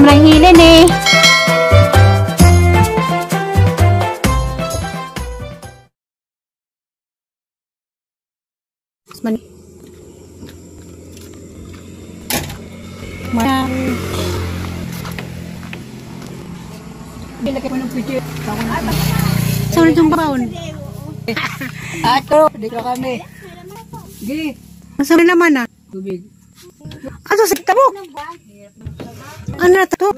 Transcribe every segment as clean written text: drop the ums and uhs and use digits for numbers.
Lang hilin eh. Man. Ma. Saan itong baon? Ato, dito kami. Gi. Saan naman ah? Tubig. Ato sa tabo. Ano na to?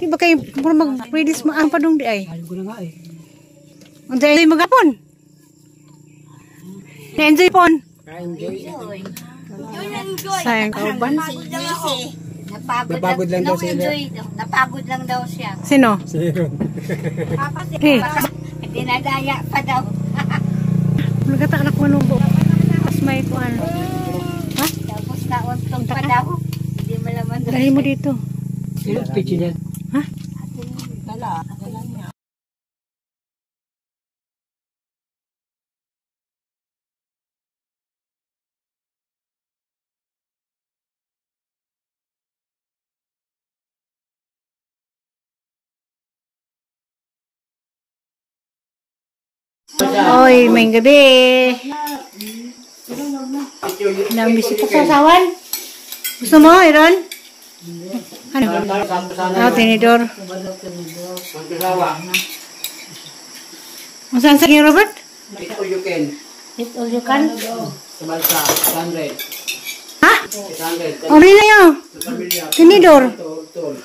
Di ba kayo mag-release mo ang padung di ay? Ayaw ko na nga eh. Ang dahil magapon. Na-enjoy pon. Enjoy. Sayang kauban. Napagod lang daw siya. Napagod lang daw siya. Sino? Sino? Eh, Dinadaya pa daw. nagkatakalak ko nung buo. Tapos may kuan. Ha? Tapos nauntong pa daw. Hindi mo naman daw. Dalhin mo dito. Sino pitch niya? Ha? Dala. Oy, may gabi. Nambisi pa sa asawan. Gusto mo, Iron? Ano? Ah, tinidor. Ang saan sa Robert? Eat all you can. Eat all you can. Sa balsa, 100. Ha? 100. Ori na yun. Tinidor.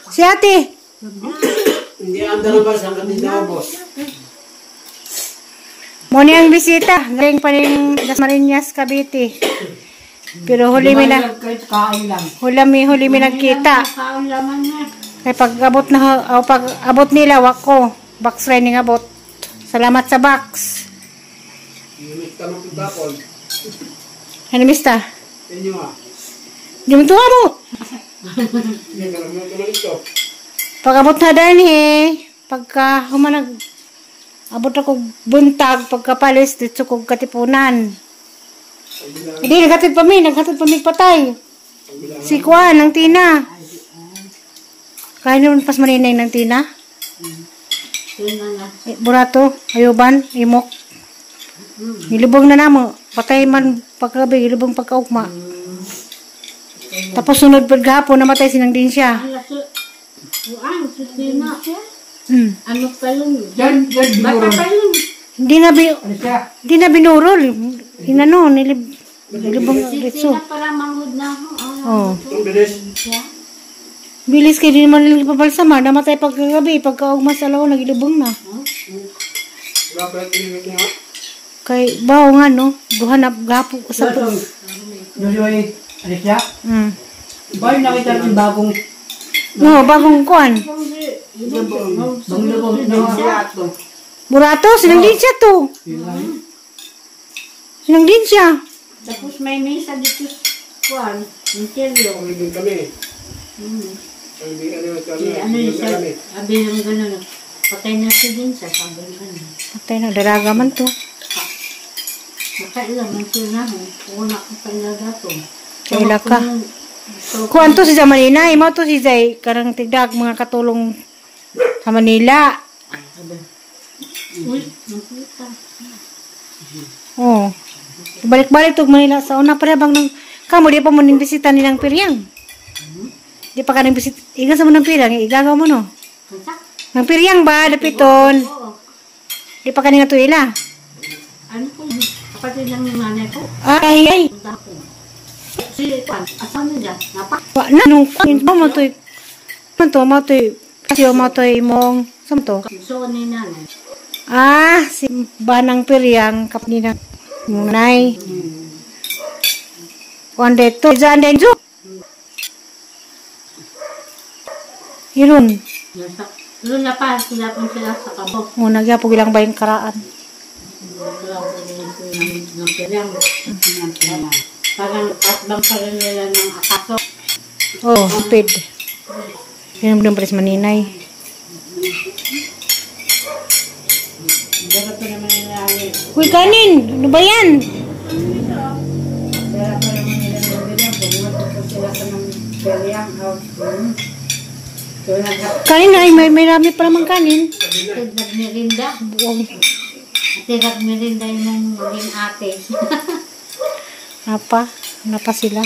Si ate. Hindi ang dalawang balsa hanggang hindi naubos. Muna ang bisita. Galing pa rin Dasmariñas, Cavite. Pero huli mi na. Huli mi nagkita. Kaya pag abot na, o pag abot nila, wako. Box training abot. Salamat sa box. Ano mista? Di mo tuwa mo. Pag abot na din eh. Pagka humanag, abot ako buntag, pagkapalis, dito kong Katipunan. Hindi, naghatid pa mi patay. Si Kwan, ng Tina. Kaya naman pas maninay ng Tina. Eh, burato, ayuban, imok. Nilubong na namo. Patay man pagkabi, nilubong pagkaugma. Tapos sunod pagkahapon, namatay sinang din siya. Ano pa yun? Yan, Bata pa yun. Hindi na binurol. Inano, nilibong ritso. Sina para manghod na ako. Oh. Bilis kayo, di naman nilipabalsama. Namatay pagkagabi, pagkaugma sa alaw, nagilubong na. Kay, bawo nga no, duha na gapo sa po. Yoyoy, ano siya? Ba yung nakita natin bagong... No, bagong kuan. Burato, sinang din siya to. Sinang din siya. Tapos may mesa dito kuan, interior. Ano yung sabi ng gano'n, patay na siya din siya, sabi ng gano'n. Patay na, dalaga man to. Makailan man siya na, una ko kailaga to. Kaila ka. Kuan to si sa Manila, imo to si Zay, karang tigdag mga katulong sa Manila. Uy, nakita. Oh. Balik-balik to Manila sa una pa bang nang kamo di pa mo ning bisita nilang Piryang. Di pa ka ning bisita. Iga sa mo ng Piryang, igagaw mo no. Nang Piryang ba dapiton? Di pa ka ning tuila. Ano ko, kapatid lang ng nanay ko. Ay ay. Si Juan, asan niya? Napa? Wa na nung mo to. Mo to kasi mo to imong sa to. So ni nanay. Ah, si Banang Piryang kapni na nanay. Kuan dito, dyan denjo. Irun. Irun na pa, sila pong sila sa kabok. O, nagyapog ilang ba yung karaan? Parang atbang pa rin nila ng akaso. Oh, stupid. Yun ang pres maninay. Uy, kanin! Ano ba yan? Kanin ay may marami pa namang kanin. Ate, nagmerinda. Ate, nagmerinda yung maging ate. Napa? Napa sila?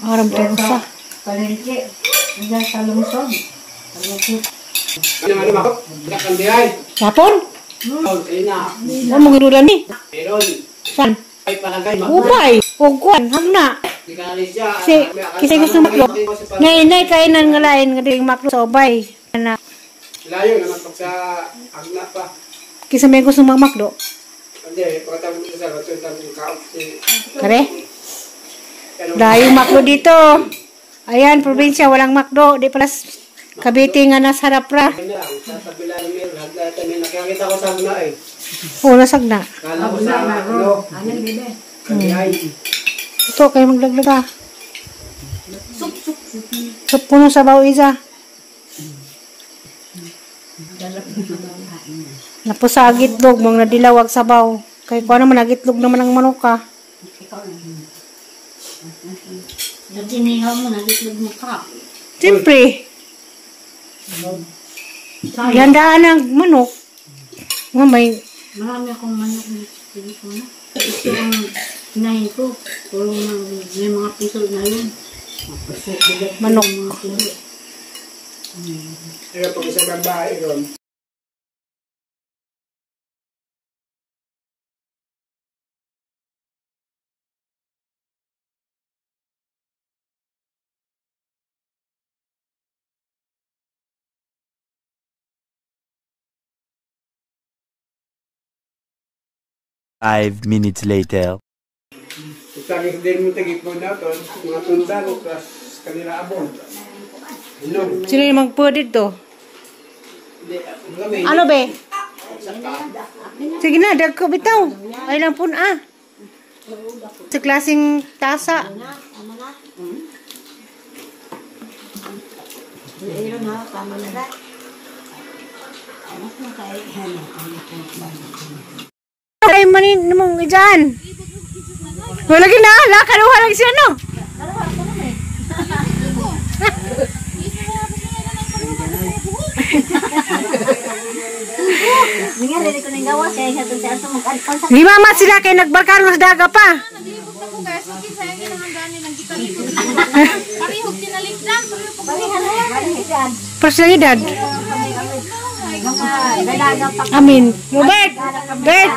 Aram to sa. Palengke. Diyan sa lungsod. Ano ano mako? Kakandiay. Yapon? Oh, ina. Ano mong ginulan ni? Meron. San? Ay palagay mako. Ubay! O kuwan, hagna. Di ka na siya. Si, kasi gusto maklo. Nay, nay, kainan nga lain nga ding maklo sa ubay. Na, Layo naman pag sa agna pa. kisa may gusto mga makdo. Hindi, pagkatapos ko sa bato, tapos kaop si... Kare? Dahil makdo dito. Ayan, probinsya, walang makdo. Di pala Cavite nga nasa harap ra. Ano lang, sa kabila ng meron, hagla tayo, nakakita ko sa agna eh. O, nasag na. Kala ko sa ano, kandiay. Ito, kayo maglaglag ah. Sup puno sabaw, Iza. Napusa ang itlog, mga nadilawag sabaw. Kay kuha naman, nagitlog naman ang manok ah. Naginihaw mo, nagitlog mo ka. Siyempre. Gandaan ang manok. Nga may, Marami akong manok na ko na. Ito ang hinahin ko. Puro may mga piso na yun. Manok. Mga piso. Pero pag isa babae ron, Five minutes later. Itagis din mo tagipon na to, mga tundalo, plus kanila abon. Hinog. Sino yung magpo dito? Hindi, kami. Ano be? Sige na, dagko bitaw. Ay lang pun ah. Sa klaseng tasa. Ay manin namong ijan. Wala gina, la kaluha lang siya no. Lima man sila kay nagbarkano sa daga pa. Pero sila edad. Amin. Robert! Bert!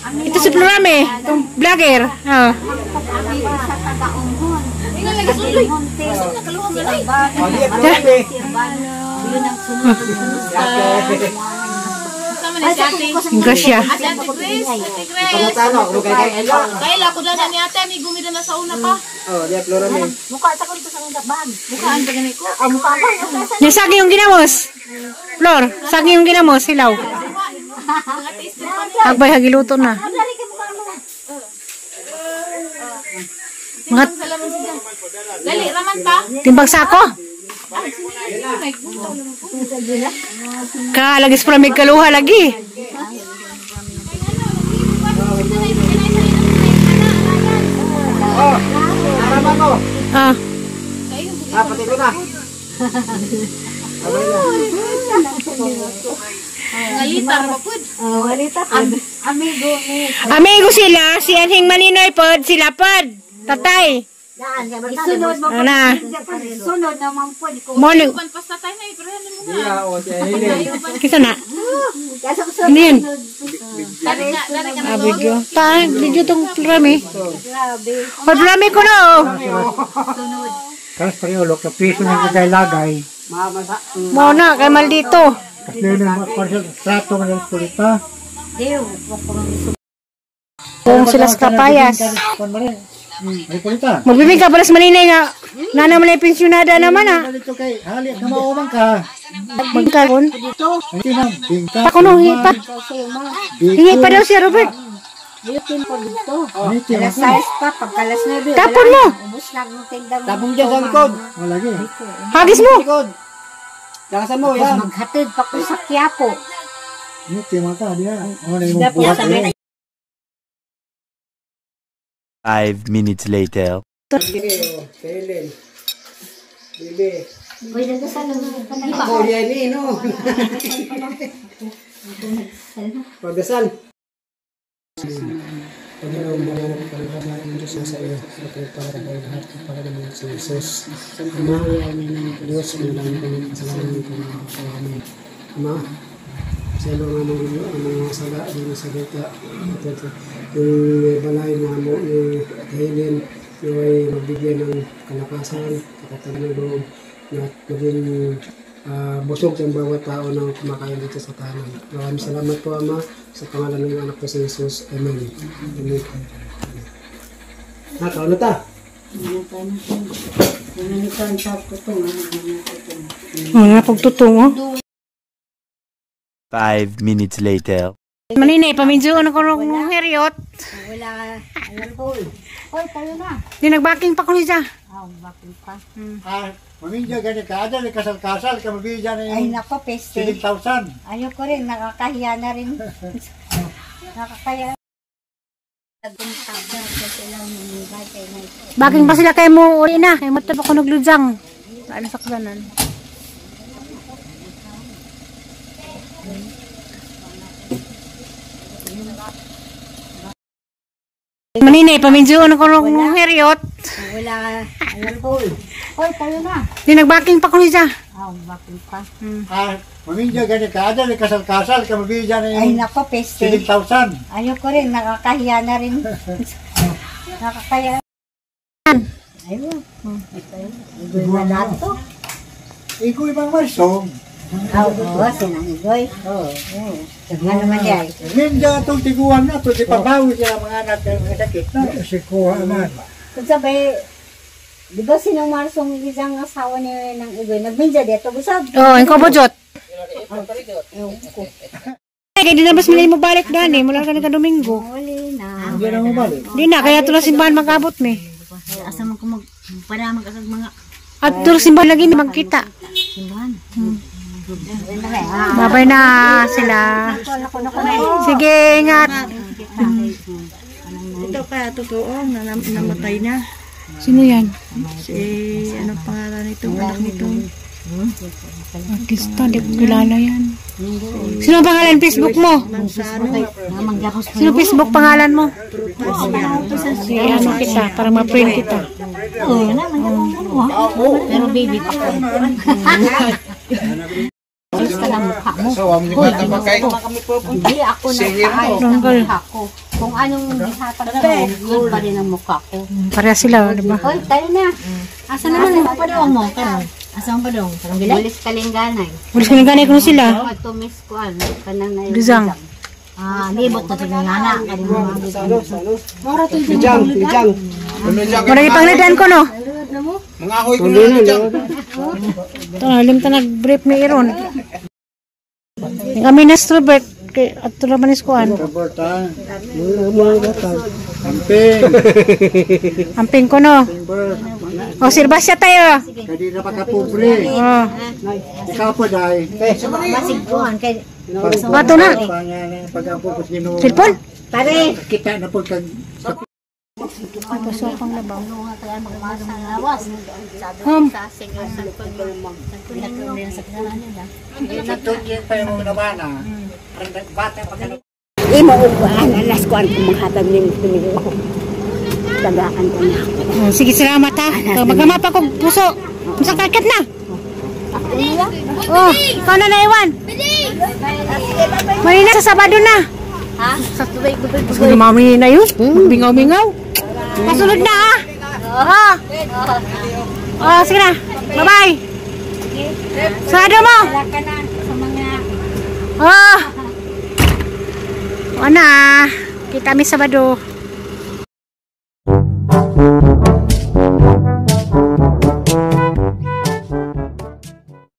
Ito si Florame, itong vlogger. Oh. Gracia. Pangatano, kung kay kay Ella. Kaya ko na ni ate, may gumida na sa una pa. Oh, di Flora ni. Mukhaan pa ganit ko. Yung sagi yung ginamos. Flor, sagi yung ginamos, hilaw. Agbay, hagiluto na. Mga Dali, raman pa. timbang sako. Ka, lagis pa may kaluha lagi. Oh, naraman ko. Ah, Ah, pati ko na. Ngalitar pa pud. Amigo ni. Amigo sila, si Anhing Maninoy pod, sila pod. Tatay. Isunod mo Ano na? Sunod naman po. Morning. Uban pa sa tatay na, pero ano mo nga. Yeah, oh, si Helen. Kisa na. Ano yun? Dari na, dari ka na. Ah, video. Ta, video tong Florame. Hoy, Florame ko na oh. Tapos pareho, lok na piso ng kagay-lagay. Mo na, kay maldito. Tapos yun ang trato ng pulita. Kung sila sa kapayas. May pulita. Magbibig ka pala sa Maninay nga. Nana man ay pensyonada naman ah. Dito kay hali ka maumang ka. Magkaroon. Hindi na bingka. Pa kuno, hingi pa. Hingi pa daw siya, Robert. Hindi Alas 6 pa, pagkalas 9. Tapon mo. Ubus na ang tinda mo. Tabong dyan sa likod. Wala lagi. Hagis mo. Likod. Lakasan mo, yan. Maghatid pa ko sa Quiapo. Hindi man ka diya. Ano na imong buhat. 5 minutes later. Helen. Bibi. Uy, nagdasal na. Ako yan eh, no? Pagdasal. Panginoon, mananap ka ng Diyos na sa iyo. Para kayo lahat, para naman si Jesus. Ama, Diyos, manalangin kami, kasalanan ko sa kami. Ama, sa iyo nga mga sala, din sa lupa. At yung may balay na mo, yung Helen, yung ay magbigay ng kalakasan, katatagan ng loob, na maging busog ang bawat tao na kumakain dito sa tahanan. Maraming salamat po, Ama, sa pangalan ng anak ko si Jesus. Amen. Amen. Ha, kaon na ta. Mga pagtutong, oh. 5 minutes later. Maninay, paminsuon ako ng heriot. Wala. Alam ko. Hoy, tayo na. Di nagbaking pa ko niya. Ah, bakit pa? Ah, mamindya gani ka, ada kasal-kasal ka mabigyan na Ay, yung nako, peste. 7,000. Ayoko rin, nakakahiya na rin. Nakakahiya. Baking pa sila kayo mo uli na. Kay mo ako nagludzang. Ano sa kasanan? Maninay, paminsuon ako ng heriot. Wala. Alam ko. Hoy, tayo na. Di nagbaking pa ko niya. Ah, bakit pa? Ah, mamindya gani ka, ada kasal-kasal ka mabigyan na Ay, yung nako, peste. 7,000. Ayoko rin, nakakahiya na rin. Nakakahiya. Ayun. Igoy na lahat to. Ikaw ibang marsong. Oo, sinang Igoy. Oo. Ano naman yan? Minda itong tiguan na ito, di pabawi siya mga anak ng sakit na. Si kuha man. Kung sabay, di ba sinang Marsong isang asawa niya ng Igoy? Nagminja dito, busab. Oh, ang kabojot. Kaya di na mas malay mo balik dani, mula ka na Domingo. Huli na. Hindi na mabalik. Di na, kaya tulang simbahan mag-abot mi. Asa man ko mag, para mag-asag mga At tulang simbahan lagi mi magkita. simbahan. Babay na sila. Sige, ingat. Ito kaya totoo na namatay na. Sino yan? Si ano pangalan nito, anak nito. Artista, di ko kilala yan. Sino ang pangalan Facebook mo? Sino Facebook pangalan mo? Si ano kita, para ma-print kita. Pero baby pa ko. Hindi ako nagpaayos ng mukha ko. Kung anong gihatag ko, yun pa rin ang mukha ko. Pareha sila, di ba? Hoy, tayo na. Asa naman ang padong mo? Karon. Asa ang padong? Karong gilay? Bulis kalingganay. Bulis kalingganay ko sila. Pagtumis ko ano, kanang na Luzang. Ah, libot na tingana. Lijang, lijang. Marami pangladaan ko, no? Mga ahoy ko na lijang. Ito, alim ta nag-brief ni Iron. Kami na Robert, kay at tulad manis kuan. Robert, ha? Amping. Amping ko, no? O, sirbasya tayo. Kaya di na pagkapobre. Oh. Ikaw po, dahil. Masigpuan kay Bato na. Pag-apo ko Ginoo. Silpon. Pare. Kita na po kag Ay, pasok ang labaw. Home. Imo uguan alas kuan ko manghatag nimo Domingo. Tagaan ko na. Oh, sige, salamat ha. Magama pa kog puso. Masakit na. Oh, ikaw na naiwan. Marina, sa Sabado na. Ha? Sige, mami na yun. Bingaw-bingaw. Pasunod na ha. Oh. Oh, sige na. Bye-bye. Sarado mo. Wala ka na sa mga Oh. O na. Kita mi Sabado.